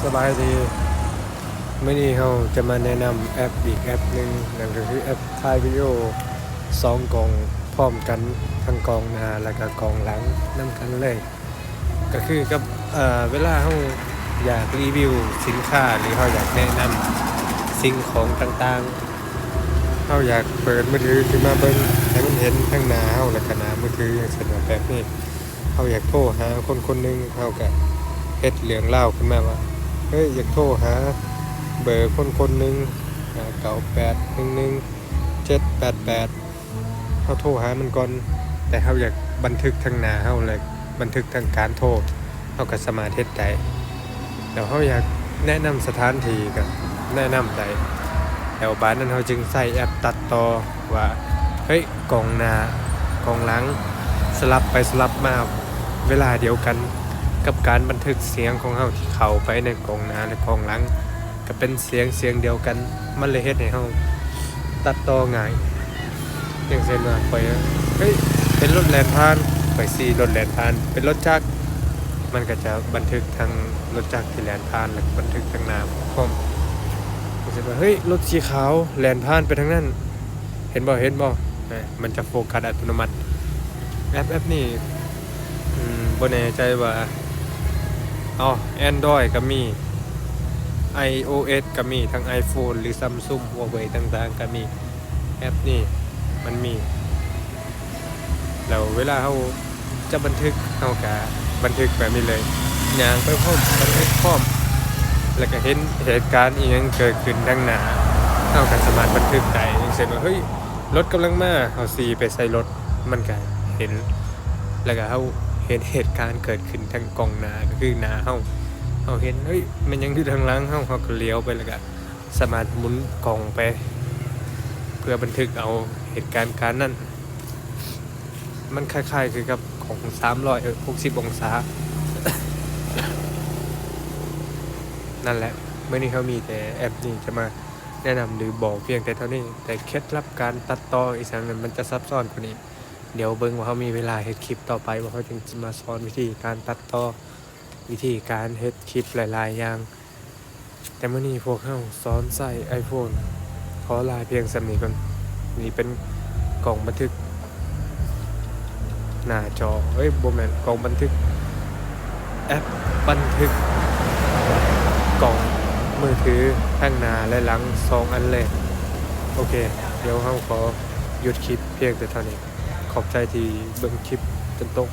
ສະບາຍດີ ມື້ນີ້ເຮົາຈະມາແນະນຳແອັບອີກແອັບໜຶ່ງ ນັ້ນກໍຄືແອັບຖ່າຍວິດີໂອສອງກ້ອງພ້ອມກັນ ທັງກ້ອງໜ້າ ແລະກະກ້ອງຫຼັງນຳກັນເລີຍ. ກໍຄືກັບ ເອີ ເວລາເຮົາຢາກຣີວິວສິນຄ້າ ຫຼືເຮົາຢາກແນະນຳສິ່ງຂອງຕ່າງໆ ເຮົາຢາກເປີດມືຖືຂຶ້ນມາເບິ່ງໃຫ້ມັນເຫັນທັງໜ້າເຮົາ ແລະກະໜ້າມືຖື ຢ່າງເຊັ່ນວ່າແບບນີ້ ເຮົາຢາກໂທຫາຄົນຄົນໜຶ່ງ ເຮົາກະເຮັດເລື່ອງລາວຂຶ້ນມາວ່າ ເອີ ຢາກໂທຫາເບີຄົນຄົນໜຶ່ງ ຫ້າເກົ້າແປດໜຶ່ງໜຶ່ງເຈັດແປດແປດ ເຮົາໂທຫາມັນກ່ອນ ແຕ່ເຮົາຢາກບັນທຶກທັງໜ້າເຮົາ ແລະ ບັນທຶກທັງການໂທ ເຮົາກໍສາມາດເຮັດໄດ້. ແລ້ວເຮົາຢາກແນະນຳສະຖານທີ່ກໍແນະນຳໄດ້ ແລ້ວບາດນັ້ນເຮົາຈຶ່ງໃຊ້ແອັບຕັດຕໍ່ວ່າ ເຮີ້ຍ ກ້ອງໜ້າ ກ້ອງຫຼັງ ສະຫຼັບໄປສະຫຼັບມາເວລາດຽວກັນ ກັບການບັນທຶກສຽງຂອງເຮົາທີ່ເຂົ້າໄປໃນກ້ອງໜ້າ ແລະ ກ້ອງຫຼັງ ກໍເປັນສຽງ ສຽງດຽວກັນ ມັນເລີຍເຮັດໃຫ້ເຮົາຕັດຕໍ່ງ່າຍ. ຢ່າງເຊັ່ນວ່າຂ້ອຍ ເຮີ້ຍ ເຫັນລົດແລ່ນຜ່ານ ຂ້ອຍຊີ້ລົດແລ່ນຜ່ານ ເປັນລົດຈັກ ມັນກໍຈະບັນທຶກທັງລົດຈັກທີ່ແລ່ນຜ່ານ ແລະ ບັນທຶກທັງໜ້າພ້ອມ. ຢ່າງເຊັ່ນວ່າ ເຮີ້ຍ ລົດສີຂາວແລ່ນຜ່ານໄປທາງນັ້ນ ເຫັນບໍ່ ເຫັນບໍ່ ນະ ມັນຈະໂຟກັສອັດຕະໂນມັດ. ແອັບ ແອັບນີ້ ອືມ ບໍ່ແນ່ໃຈວ່າ ເອົາ Android ກໍມີ iOS ກໍມີ ທັງ iPhone ຫຼື Samsung Huawei ຕ່າງໆ ກໍມີ ແອັບນີ້ມັນມີ. ແລ້ວເວລາເຮົາຈະບັນທຶກ ເຮົາກະບັນທຶກແບບນີ້ເລີຍ ຍ່າງໄປພ້ອມ ບັນທຶກພ້ອມ ແລ້ວກະເຫັນເຫດການອີ່ຫຍັງເກີດຂຶ້ນທາງໜ້າ ເຮົາກະສາມາດບັນທຶກໄດ້. ຢ່າງເຊັ່ນວ່າ ເຮີ້ຍ ລົດກຳລັງມາ ເຮົາຊີ້ໄປໃສ່ລົດ ມັນກະເຫັນ ແລ້ວກະເຮົາເຫັນເຫດການເກີດຂຶ້ນທາງກ້ອງໜ້າ ກໍຄືໜ້າເຮົາ ເຮົາເຫັນ ເຮີ້ຍ ແມ່ນຫຍັງຢູ່ທາງຫຼັງເຮົາ ເຮົາກໍຫຼຽວໄປ ແລ້ວກະສາມາດໝູນກ້ອງໄປ ເພື່ອບັນທຶກເອົາເຫດການ ການນັ້ນ. ມັນຄ້າຍໆຄືກັບຂອງສາມຮ້ອຍ ເອີ ຫົກສິບອົງສາ. ນັ້ນແຫຼະ ມື້ນີ້ເຮົາມີແຕ່ແອັບນີ້ຈະມາແນະນຳ ຫຼື ບອກພຽງແຕ່ເທົ່ານີ້ ແຕ່ເຄັດລັບການຕັດຕໍ່ອີ່ຫຍັງນັ້ນ ມັນຈະຊັບຊ້ອນກວ່ານີ້. ດຽວເບິ່ງວ່າເຮົາມີເວລາເຮັດຄລິບຕໍ່ໄປ ວ່າເຮົາຈຶ່ງຈະມາສອນວິທີການຕັດຕໍ່ ວິທີການເຮັດຄລິບຫຼາຍໆຢ່າງ. ແຕ່ມື້ນີ້ພວກເຮົາສອນໃຊ້ iPhone ຂໍລາພຽງສ່ຳນີ້ກ່ອນ. ນີ້ເປັນກ້ອງບັນທຶກໜ້າຈໍ ເອີຍ ບໍ່ແມ່ນ ກ້ອງບັນທຶກ ແອັບບັນທຶກກ້ອງມືຖືທັງໜ້າ ແລະ ຫຼັງ ສອງອັນເລີຍ. ໂອເຄ ດຽວເຮົາຂໍຢຸດຄລິບພຽງແຕ່ເທົ່ານີ້. ຂອບໃຈທີ່ເບິ່ງຄລິບຈົນຈົບ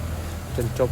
ຈົນຈົບ